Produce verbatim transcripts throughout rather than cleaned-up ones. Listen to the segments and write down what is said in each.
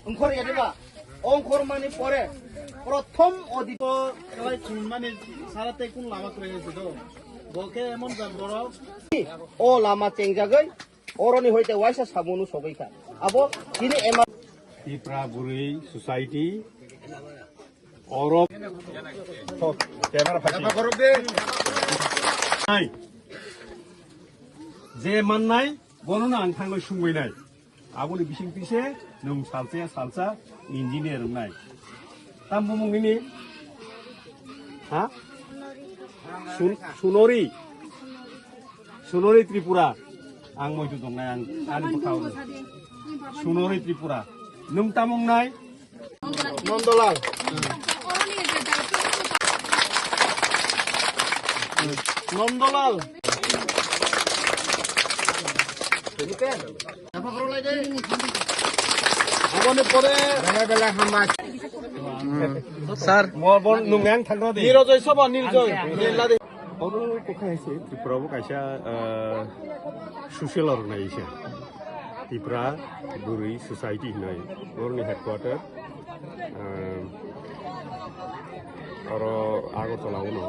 Ongkhor ya diba? Ongkhor mani pore prothom odito. Kalai khun mani sara tei kun lama kwrwi hai do. Bo khe emon jat borok. O lama chengjagwi oroni hoite waisa samung no sogwi kha. Abo chini ema Tipra Bwrwi Society oro camera phaisi. Nai. Je mannai bono no ang thangwi sungwi nai. Aboni bising tise nwng salsa ya salsa engineer wngnai. Tam bumung nini? Ha? Sun-, Sunori. Sunori Tripura. Ang moitu tongnai ang ani bwkhao. Sunori Tripura. Nwng tam wngnai? Nondolal. Nondolal. Aboni pore. Sir. Mo bon nung yang thangro de. Nirojoy sobo, Nirojoy. Nila de. Oro kokha hai se Tripura bo kaisa, ah, social organization. Tripura Bwrwi Society hinwi. Boroni headquarter, ah, oro Agartala uno.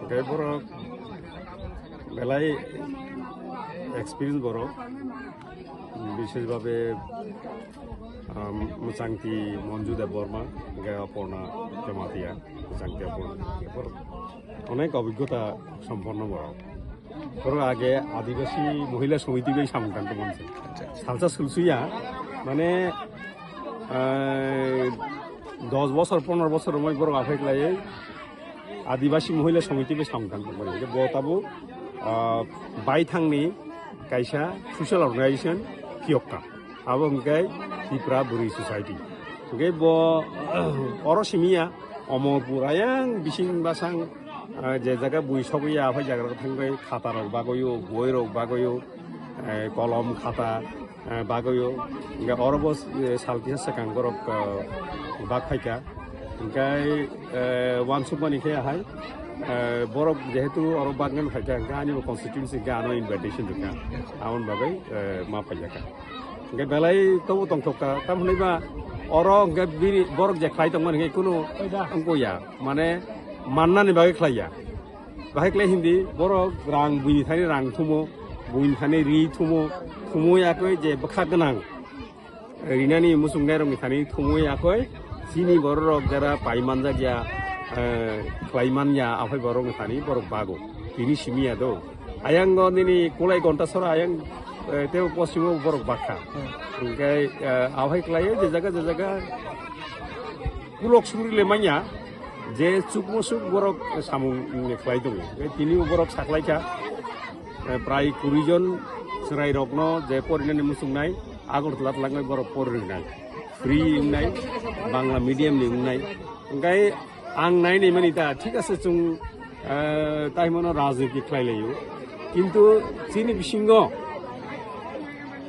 Hingke borok belai experience borok, bishesh bhabe, um, Mwchangti Manju Debbarma, hingke Aparna Jamatia, Mwchangti Aparna. Borok onek obhiggota somponno borok. Borok age Adibasi Mohila Samiti bai samung tangwi tongmani. Salsa sulsuya, mane, eh, dos bosor, pondro bosor romoi borok aphai khlaiwi Adibasi Mohila Samiti bai samung tangwi tongmani. Bo tabuk, ah, baithangni kaisa social organization phiyokka. Abo hwnkhe Tipra Bwrwi Society. Hwnkhe bo oro simiya Omorpur ayang bising basang, ah, je jaga bui sogwi ya, aphai jaga rok thangwi khata rok bagwi o, boi rok bagwi o, eh, kolom khata, eh, bagwi o. Hwnkhe oro bo, eh, sal kisa swkang borok, eh, bak phaikha. Hwnkhe, eh, wansukmani khe hai, eh, borok jehetu oro bagwi phaikha, hwnkhe ani bo constituency hwnkhe ano invitation rwkha. Aboni bagwi, eh, ma phaikha. Hingke belai tobo tongthokka, tamhinwi ba oro hingke bini borok je khlai tongmani hingke kunu wngkho ya, mane mannani bagwi khlai ya. Bahai khlai hindi borok rang buini thani rang thumo, buini thani ri thumo, thumo yakoi je bwkha gwnang rinani muchungnairokni thani thumo yakoi chini bororok jara pai manjak ya, eh, khlai man ya, aphai borokni thani borok bago. Tini simi ya do. Ayango nini kulai gonta sora ayang, eh, tebo posimo borok bakha. Hmm. Hingke, eh, awhai khlai je jaga, je jaga kulok suri le manya, je chukmo suk borok samung, mm, khlai tongo. Eh, tini borok saklai kha, eh, prai kuri jon chwrai rokno je porinani muchungnai, Agartala tlangwi borok porinai. Free wngnai, Bangla medium ni wngnai. Hingke Ang nai nai mani ta, thik ase, chwng, eh, tai mano rajniti khlai laio. Kintu chini bisingo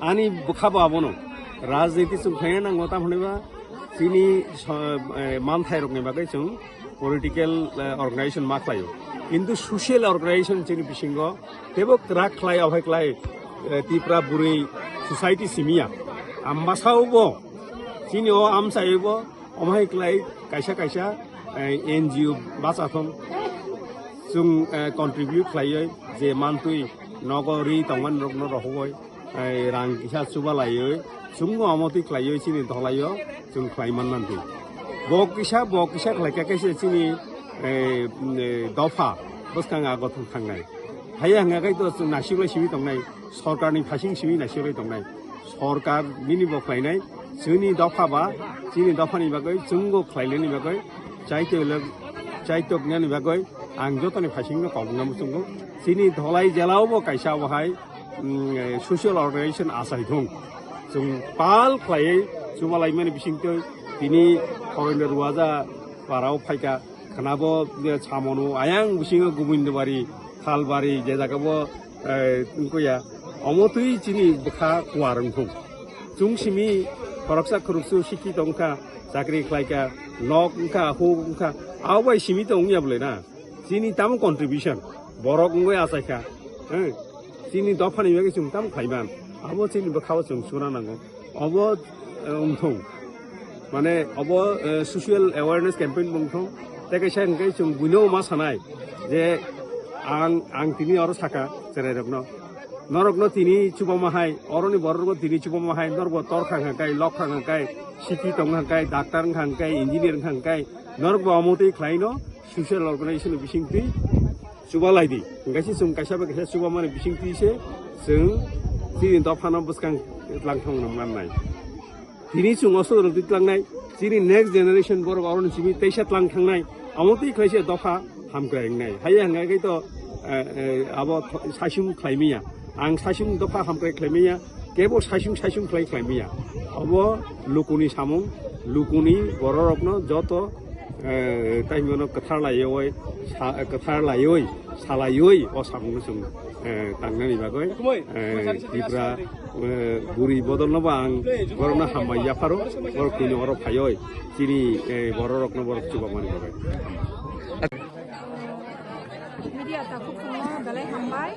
ani bwkha bo abono rajniti chwng khlaina nango, tamo hwnwi ba chini so-, eh, manthai rokni bagwi chwng political, eh, organization ma khlaio. Kintu social organization chini bisingo tebo kwrak khlai, ophai khlai, eh, Tipra Bwrwi Society simiya. Ambasao bo chini o amchai bo Omo hai klai kaisa kaisa, eh, N G O bachathon chwng, eh, contribute khlaiwi je mantwi nogo ri tongmani rokno rohogwi, eh, rang kisa chubalaiwi chwngno omo twi khlaiwi chini dolaio chwng khlai man mantwi. Bo kisa, bo kisa khlai kha kaisa chini, eh, eh, dopha bwskang a gothon thangnai. Haiya hwnga khai to chwng nasiklai simi tongnai, sorkarni phasing simi nasiklai tongnai. Sorkar bini bo khlainai, chini dopha ba, chini dophani bagwi, chwngbo khlainani bagwi, chaitokle-, chaitoknani bagwi, ang jotoni phaisingno kobongna muchungo. Chini dholai jelao bo kaisa obo hai, mm, social organization achai thung. Chwng pal khlaiwi chubalaimani bisingtwi tini Horendra Ruaja parao phaikha. Khwnabo je samono ayang bisingo Gobindobari, Thalbari, je jagabo, eh, wngkha ya, omo twi chini bwkha kuar wngthung. Chwng simi khoroksa khoroksa sikhi tongkha, chakri khlaikha, nok wngkha, huk wngkha, abo bai simi to wngya bwle na. Chini tamo contribution, borok wngwi achaikha, eh, chini dophani bagwi chwng tamo khlaiman, abo chini bwkhao chwng suna nango. Obo, eh, wngthung. Mane obo, eh, social awareness campaign bung thung. Tei kaisa hwnkhe chwng buino ma sanai je ang, ang tini oro saka chwrairokno. Norokno tini chubama hai, oroni borokno tini chubama hai, norokbo tor khang hangkai, lok khang hangkai, C P tong hangkai, doctor wng hangkai, engineer wng hangkai, norokbo omo twi khlaino social organization bising twi chuba lai di. Hingke se chwng kaisa bai kaisa chubamani bising twi se chwng chini dophano bwskang tlang thangna mannai. Tini chwng o sotorok twi tlangnai, chini next generation borok oroni simi teisa tlang thangnai, amo twi khlai se dopha hamkrai wngnai. Haiya hwnga khe to, eh, eh, abo th-, saichung khlai manya. Ang saichung dopha hamkrai khlai manya, kebo saichung saichung khlai khlai manya. Obo lukuni samung, lukuni bororokno joto, eh, taimano kwthar laiwi, sa-, kwthar laiwi, salaiwi o samungno chwng, eh, tangnani bagwi, eh, Tripura, eh, buri bodolno bo ang borokno hambai yapharo, borok tini oro phaiwi chini, eh, bororokno borok chubamani bagwi. Media takhuk chwngno belai hambai.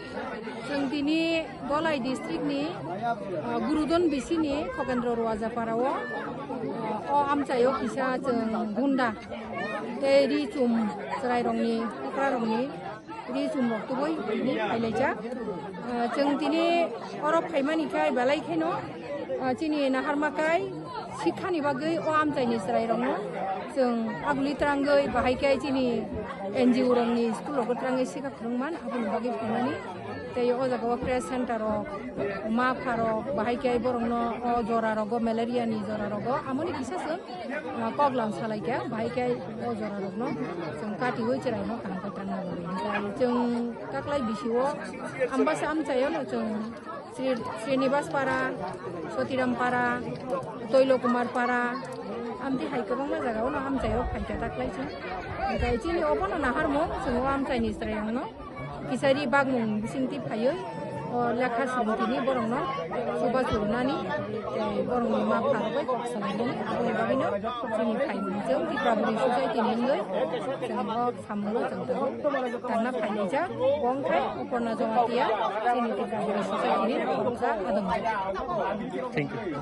Chwng tini Dolai district ni, ah, Gurudon bisini Khokendro Ruajapara o, ah, o amchaio kisa chwng gunda tei ri chum chwrairokni, okrarokni ri chum rok tubui tini phailaijak. Ah, chwng tini oro phaimani khai belai kheno, ah, chini naharma kai sikhani bagwi o amchaini chwrairokno chwng aguli twrangwi bahai khe chini N G O rokni school rogo twrangwi sikha phwrwngman aboni bagwi phaimani. Tei o jaga o crash center rok, ma pha rok bahai khe borokno o jora rogo, malaria ni jora rogo amoni kisa chwng, ah, kok lam salai kha bahai khe o jora rokno chwng katiwi chwraino kaham khe twrangna bagwi. Hwnkhe chwng taklai bisio ambasa amchaio no chwng Sri, Srinivas Para, Sotiram Para, Toilo Kumar Para, amtwi hai kwbangma jaga o no amchaio phaikha taklai chwng. Hwnkhe chini obono naharmung chwng o amchaini chwrairokno kisari bagmung bisingtwi phaiwi o lekha swrwngtwini borokno chuba churunani tei borokni ma pharogwi kok salaimani aboni bagwino chini phaimung chwng Tripura Buri Society ni wngwi chwng o samungo chwng tongo. Tangna phailaijak, bo wngkha Uporna Jamatia, chini Tripura Buri Society ni khoroksa adongjak. Thank you.